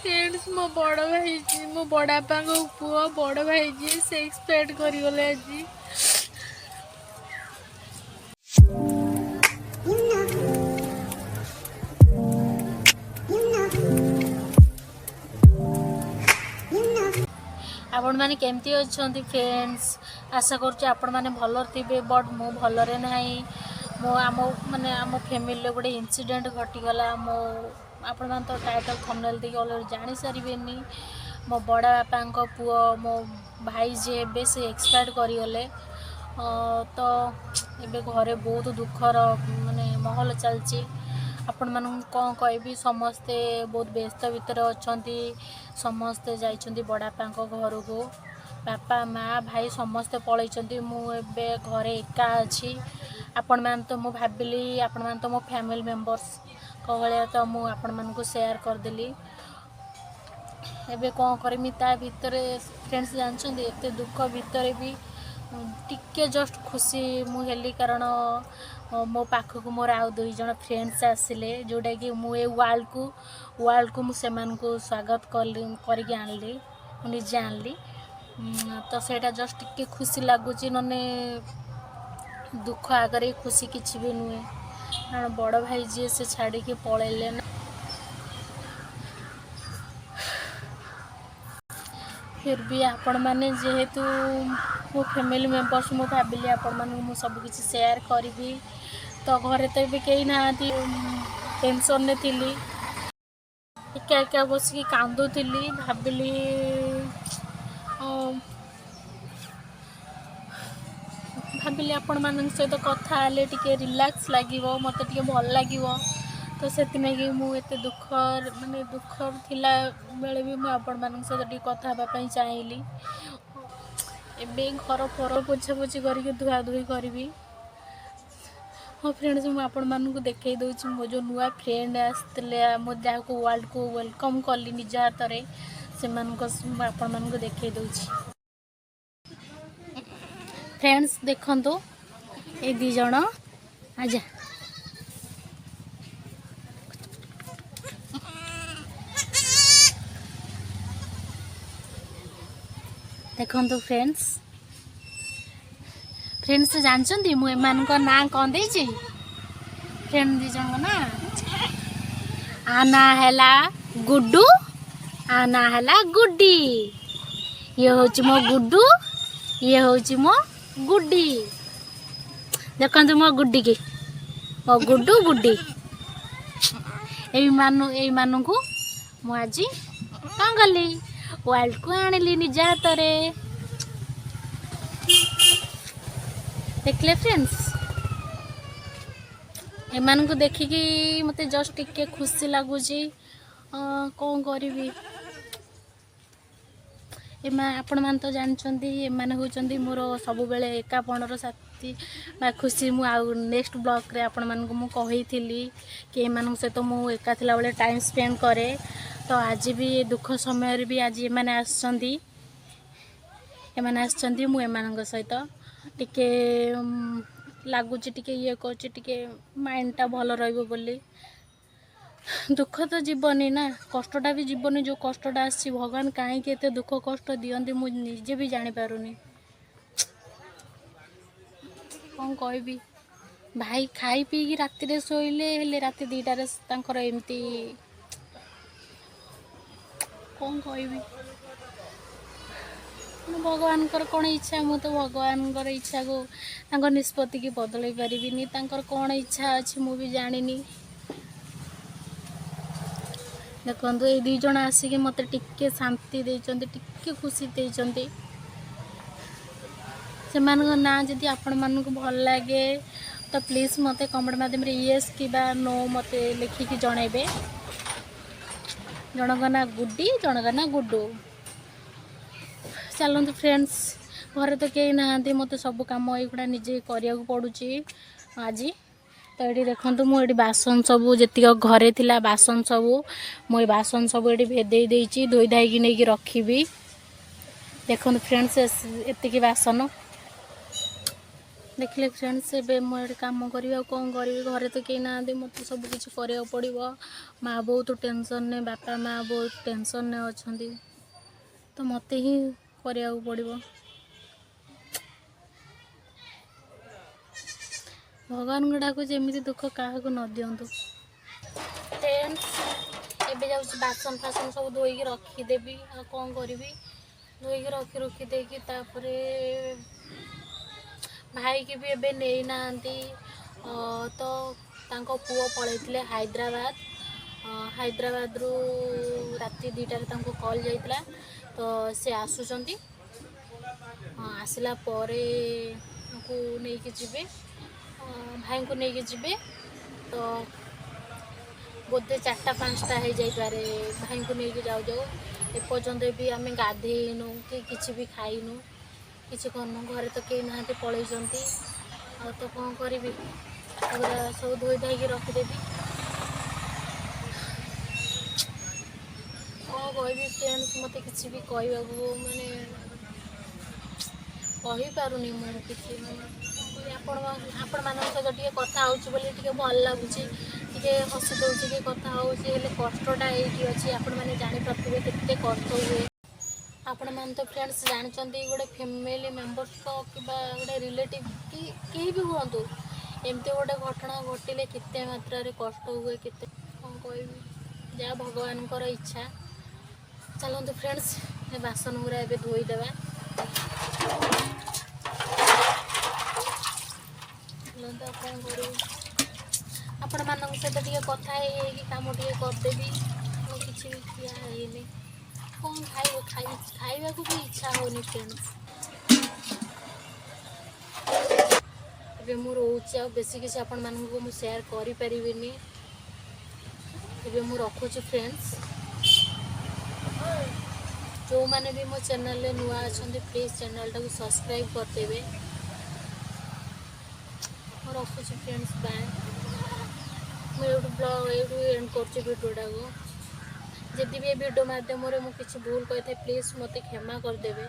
Friends, ମୋ ବଡ଼ ଭାଇ, ମୋ ବଡ଼ ବାପାଙ୍କ ପୁଅ, ବଡ଼ ଭାଇ ଯିଏ, ସେ ଏକ୍ସପାୟାର୍ଡ କରିଗଲେ ଆଜି। ଆପଣମାନେ କେମିତି ଅଛନ୍ତି ଫ୍ରେଣ୍ଡସ୍? ଆଶା କରୁଛି ଆପଣମାନେ ଭଲରେ ଥିବେ, ବଟ୍ ମୁଁ ଭଲରେ ନାହିଁ। ମୋ ଆମ ମାନେ ଆମ ଫ୍ୟାମିଲିରେ ଗୋଟେ ଇନସିଡେଣ୍ଟ ଘଟିଗଲା। ମୋ ଆପଣମାନେ ତ ଟାଇଟଲ୍, ଥମ୍ବନେଲ୍ ଦେଇକି ଅଲରେଡ଼ି ଜାଣିସାରିବେନି। ମୋ ବଡ଼ ବାପାଙ୍କ ପୁଅ, ମୋ ଭାଇ ଯିଏ ଏବେ, ସେ ଏକ୍ସପାୟାର୍ଡ଼ କରିଗଲେ। ତ ଏବେ ଘରେ ବହୁତ ଦୁଃଖର ମାନେ ମାହୋଲ ଚାଲିଛି। ଆପଣମାନଙ୍କୁ କ'ଣ କହିବି? ସମସ୍ତେ ବହୁତ ବ୍ୟସ୍ତ ଭିତରେ ଅଛନ୍ତି। ସମସ୍ତେ ଯାଇଛନ୍ତି ବଡ଼ବାପାଙ୍କ ଘରକୁ। ବାପା, ମା, ଭାଇ ସମସ୍ତେ ପଳେଇଛନ୍ତି। ମୁଁ ଏବେ ଘରେ ଏକା ଅଛି। ଆପଣମାନେ ତ, ମୁଁ ଭାବିଲି ଆପଣମାନେ ତ ମୋ ଫ୍ୟାମିଲି ମେମ୍ବର୍ସଙ୍କ ଭଳିଆ, ତ ମୁଁ ଆପଣମାନଙ୍କୁ ସେୟାର କରିଦେଲି। ଏବେ କ'ଣ କରିମି ତା ଭିତରେ? ଫ୍ରେଣ୍ଡସ୍, ଜାଣିଛନ୍ତି, ଏତେ ଦୁଃଖ ଭିତରେ ବି ଟିକେ ଜଷ୍ଟ ଖୁସି ମୁଁ ହେଲି, କାରଣ ମୋ ପାଖକୁ ମୋର ଆଉ ଦୁଇ ଜଣ ଫ୍ରେଣ୍ଡସ୍ ଆସିଲେ, ଯେଉଁଟାକି ମୁଁ ଏ ୱାର୍ଲଡ଼କୁ ମୁଁ ସେମାନଙ୍କୁ ସ୍ୱାଗତ କଲି, କରିକି ଆଣିଲି, ମୁଁ ନିଜେ ଆଣିଲି। ତ ସେଇଟା ଜଷ୍ଟ ଟିକେ ଖୁସି ଲାଗୁଛି। ନହେଲେ ଦୁଃଖ ଆଗରେ ଖୁସି କିଛି ବି ନୁହେଁ, କାରଣ ବଡ଼ ଭାଇ ଯିଏ, ସେ ଛାଡ଼ିକି ପଳେଇଲେ ନା। ଫିର୍ ବି ଆପଣମାନେ ଯେହେତୁ ମୋ ଫ୍ୟାମିଲି ମେମ୍ବର୍ସ, ମୁଁ ଭାବିଲି ଆପଣମାନଙ୍କୁ ମୁଁ ସବୁକିଛି ସେୟାର କରିବି। ତ ଘରେ ତ ଏବେ କେହି ନାହାନ୍ତି। ଟେନସନ୍ରେ ଥିଲି, ଏକା ଏକା ବସିକି କାନ୍ଦୁଥିଲି। ଭାବିଲି ଆପଣମାନଙ୍କ ସହିତ କଥା ହେଲେ ଟିକେ ରିଲାକ୍ସ ଲାଗିବ, ମୋତେ ଟିକେ ଭଲ ଲାଗିବ। ତ ସେଥିଲାଗି ମୁଁ ଏତେ ଦୁଃଖ, ମାନେ ଦୁଃଖ ଥିଲା ବେଳେ ବି ମୁଁ ଆପଣମାନଙ୍କ ସହିତ ଟିକେ କଥା ହେବା ପାଇଁ ଚାହିଁଲି। ଏବେ ଘର ଫର ପୋଛାପୋଛି କରିକି ଧୁଆ ଧୁଇ କରିବି। ହଁ ଫ୍ରେଣ୍ଡସ୍, ମୁଁ ଆପଣମାନଙ୍କୁ ଦେଖାଇ ଦେଉଛି ମୋ ଯେଉଁ ନୂଆ ଫ୍ରେଣ୍ଡ ଆସିଥିଲେ, ମୁଁ ଯାହାକୁ ୱାର୍ଲଡ଼କୁ welcome କଲି ନିଜ ହାତରେ, ସେମାନଙ୍କ ମୁଁ ଆପଣମାନଙ୍କୁ ଦେଖାଇ ଦେଉଛି। ଫ୍ରେଣ୍ଡସ୍, ଦେଖନ୍ତୁ ଏଇ ଦୁଇ ଜଣ। ଆଜା। ଦେଖନ୍ତୁ ଫ୍ରେଣ୍ଡସ୍। ଫ୍ରେଣ୍ଡସ୍, ଜାଣିଛନ୍ତି ମୁଁ ଏମାନଙ୍କ ନାଁ କ'ଣ ଦେଇଛି? ଫ୍ରେଣ୍ଡ ଦୁଇ ଜଣଙ୍କ ନାଁ, ଆ ନାଁ ହେଲା ଗୁଡୁ, ଆ ନାଁ ହେଲା ଗୁଡି। ଇଏ ହେଉଛି ମୋ ଗୁଡୁ, ଇଏ ହେଉଛି ମୋ ଗୁଡି। ଦେଖନ୍ତୁ ମୋ ଗୁଡିକି, ମୋ ଗୁଡୁ, ଗୁଡି। ଏଇମାନଙ୍କୁ ମୁଁ ଆଜି କ'ଣ କଲି? ୱାର୍ଲଡ଼କୁ ଆଣିଲି ନିଜ ହାତରେ। ଦେଖିଲେ ଫ୍ରେଣ୍ଡସ୍, ଏମାନଙ୍କୁ ଦେଖିକି ମୋତେ ଜଷ୍ଟ ଟିକେ ଖୁସି ଲାଗୁଛି। କ'ଣ କରିବି? ଆପଣମାନେ ତ ଜାଣିଛନ୍ତି, ଏମାନେ ହେଉଛନ୍ତି ମୋର ସବୁବେଳେ ଏକାପଣର ସାଥୀ ବା ଖୁସି। ମୁଁ ଆଉ ନେକ୍ସଟ ବ୍ଲଗ୍ରେ ଆପଣମାନଙ୍କୁ ମୁଁ କହିଥିଲି କି ଏମାନଙ୍କ ସହିତ ମୁଁ ଏକା ଥିଲାବେଳେ ଟାଇମ୍ ସ୍ପେଣ୍ଡ କରେ। ତ ଆଜି ବି ଏ ଦୁଃଖ ସମୟରେ ବି ଆଜି ଏମାନେ ଆସିଛନ୍ତି। ଏମାନେ ଆସିଛନ୍ତି, ମୁଁ ଏମାନଙ୍କ ସହିତ ଟିକେ ଲାଗୁଛି, ଟିକେ ଇଏ କରୁଛି, ଟିକେ ମାଇଣ୍ଡଟା ଭଲ ରହିବ ବୋଲି। ଦୁଃଖ ତ ଯିବନି ନା, କଷ୍ଟଟା ବି ଯିବନି। ଯେଉଁ କଷ୍ଟଟା ଆସିଛି, ଭଗବାନ କାହିଁକି ଏତେ ଦୁଃଖ କଷ୍ଟ ଦିଅନ୍ତି, ମୁଁ ନିଜେ ବି ଜାଣିପାରୁନି। କ'ଣ କହିବି? ଭାଇ ଖାଇ ପିଇକି ରାତିରେ ଶୋଇଲେ, ହେଲେ ରାତି 2ଟାରେ ତାଙ୍କର ଏମିତି, କ'ଣ କହିବି? ଭଗବାନଙ୍କର କ'ଣ ଇଚ୍ଛା, ମୁଁ ତ ଭଗବାନଙ୍କର ଇଚ୍ଛାକୁ, ତାଙ୍କ ନିଷ୍ପତ୍ତିକି ବଦଳାଇ ପାରିବିନି। ତାଙ୍କର କ'ଣ ଇଚ୍ଛା ଅଛି, ମୁଁ ବି ଜାଣିନି। ଦେଖନ୍ତୁ, ଏଇ ଦୁଇ ଜଣ ଆସିକି ମୋତେ ଟିକେ ଶାନ୍ତି ଦେଇଛନ୍ତି, ଟିକେ ଖୁସି ଦେଇଛନ୍ତି। ସେମାନଙ୍କ ନାଁ ଯଦି ଆପଣମାନଙ୍କୁ ଭଲ ଲାଗେ, ତ ପ୍ଲିଜ୍ ମୋତେ କମେଣ୍ଟ ମାଧ୍ୟମରେ ୟେସ୍ କିମ୍ବା ନୋ ମୋତେ ଲେଖିକି ଜଣାଇବେ। ଜଣଙ୍କ ନାଁ ଗୁଡି, ଜଣଙ୍କ ନାଁ ଗୁଡୁ। ଚାଲନ୍ତୁ ଫ୍ରେଣ୍ଡସ୍, ଘରେ ତ କେହି ନାହାନ୍ତି, ମୋତେ ସବୁ କାମ ଏଇଗୁଡ଼ା ନିଜେ କରିବାକୁ ପଡ଼ୁଛି ଆଜି। ତ ଏଠି ଦେଖନ୍ତୁ, ମୁଁ ଏଠି ବାସନ ସବୁ, ଯେତିକ ଘରେ ଥିଲା ବାସନ ସବୁ, ମୁଁ ଏ ବାସନ ସବୁ ଏଠି ଭେଦେଇ ଦେଇଛି, ଧୋଇ ଧାଇକି ନେଇକି ରଖିବି। ଦେଖନ୍ତୁ ଫ୍ରେଣ୍ଡସ୍, ଏତିକି ବାସନ। ଦେଖିଲେ ଫ୍ରେଣ୍ଡସ୍, ଏବେ ମୁଁ ଏଠି କାମ କରିବି ଆଉ କ'ଣ କରିବି? ଘରେ ତ କେହି ନାହାନ୍ତି, ମୋତେ ସବୁ କିଛି କରିବାକୁ ପଡ଼ିବ। ମା ବହୁତ ଟେନସନ୍ରେ, ବାପା ମା ବହୁତ ଟେନସନ୍ରେ ଅଛନ୍ତି, ତ ମୋତେ ହିଁ କରିବାକୁ ପଡ଼ିବ। ଭଗବାନଙ୍କୁ ଡାକୁଛି ଏମିତି ଦୁଃଖ କାହାକୁ ନ ଦିଅନ୍ତୁ। ଫ୍ରେଣ୍ଡସ୍, ଏବେ ଯାଉଛି ବାସନ ଫାସନ ସବୁ ଧୋଇକି ରଖିଦେବି। ଆଉ କ'ଣ କରିବି? ଧୋଇକି ରଖି ଦେଇକି ତାପରେ ଭାଇକି ବି ଏବେ ନେଇନାହାନ୍ତି ତ। ତାଙ୍କ ପୁଅ ପଳେଇଥିଲେ ହାଇଦ୍ରାବାଦ। ହାଇଦ୍ରାବାଦରୁ ରାତି 2ଟାରେ ତାଙ୍କୁ କଲ୍ ଯାଇଥିଲା, ତ ସେ ଆସୁଛନ୍ତି। ଆସିଲା ପରେ ତାଙ୍କୁ ନେଇକି ଯିବେ, ଭାଇଙ୍କୁ ନେଇକି ଯିବେ। ତ ବୋଧେ 4ଟା 5ଟା ହେଇଯାଇପାରେ ଭାଇଙ୍କୁ ନେଇକି ଯାଉ ଯାଉ। ଏପର୍ଯ୍ୟନ୍ତ ବି ଆମେ ଗାଧେଇନୁ କି କିଛି ବି ଖାଇନୁ, କିଛି କରିନୁ। ଘରେ ତ କେହି ନାହାନ୍ତି, ପଳେଇଛନ୍ତି। ଆଉ ତ କ'ଣ କରିବି? ଏଗୁଡ଼ା ସବୁ ଧୋଇ ଧାଇକି ରଖିଦେବି। କ'ଣ କହିବି ଫ୍ରେଣ୍ଡସ୍? ମୋତେ କିଛି ବି କହିବାକୁ ମାନେ କହିପାରୁନି ମୁଁ କିଛି। ମାନେ ଆପଣମାନଙ୍କ ସହିତ ଟିକେ କଥା ହେଉଛି ବୋଲି ଟିକେ ଭଲ ଲାଗୁଛି, ଟିକେ ହସି ଦେଉଛି କି କଥା ହେଉଛି। ହେଲେ କଷ୍ଟଟା ଏଇଠି ଅଛି। ଆପଣମାନେ ଜାଣିପାରୁଥିବେ କେତେ କଷ୍ଟ ହୁଏ। ଆପଣମାନେ ତ ଫ୍ରେଣ୍ଡସ୍ ଜାଣିଛନ୍ତି, ଗୋଟେ ଫ୍ୟାମିଲି ମେମ୍ବର୍ସଙ୍କ କିମ୍ବା ଗୋଟେ ରିଲେଟିଭ୍ କି କେହି ବି ହୁଅନ୍ତୁ, ଏମିତି ଗୋଟେ ଘଟଣା ଘଟିଲେ କେତେ ମାତ୍ରାରେ କଷ୍ଟ ହୁଏ, କେତେ କ'ଣ କହିବି। ଯାହା ଭଗବାନଙ୍କର ଇଚ୍ଛା। ଚାଲନ୍ତୁ ଫ୍ରେଣ୍ଡସ୍, ଏ ବାସନ ଗୁଡ଼ା ଏବେ ଧୋଇଦେବା। ଚାଲନ୍ତୁ, ଆଉ କ'ଣ କରିବୁ? ଆପଣମାନଙ୍କ ସହିତ ଟିକେ କଥା ହେଇ ହେଇକି କାମ ଟିକେ କରିଦେବି। ଆଉ କିଛି ବି ଖିଆ ହେଇନି। କ'ଣ ଖାଇବ? ଖାଇବାକୁ ବି ଇଚ୍ଛା ହେଉନି ଫ୍ରେଣ୍ଡସ୍। ଏବେ ମୁଁ ରହୁଛି, ଆଉ ବେଶୀ କିଛି ଆପଣମାନଙ୍କୁ ମୁଁ ସେୟାର କରିପାରିବିନି। ଏବେ ମୁଁ ରଖୁଛି ଫ୍ରେଣ୍ଡସ୍। ଯେଉଁମାନେ ବି ମୋ ଚ୍ୟାନେଲରେ ନୂଆ ଅଛନ୍ତି, ପ୍ଲିଜ୍ ଚ୍ୟାନେଲଟାକୁ ସବସ୍କ୍ରାଇବ୍ କରିଦେବେ। ମୁଁ ରଖୁଛି ଫ୍ରେଣ୍ଡସ୍, ବାଏ। ମୁଁ ଏଇଠୁ ବ୍ଲଗ୍ ଏଇଠୁ ଏଣ୍ଡ କରୁଛି ଭିଡ଼ିଓଟାକୁ। ଯଦି ବି ଏ ଭିଡ଼ିଓ ମାଧ୍ୟମରେ ମୁଁ କିଛି ଭୁଲ କହିଥାଏ, ପ୍ଲିଜ୍ ମୋତେ କ୍ଷମା କରିଦେବେ।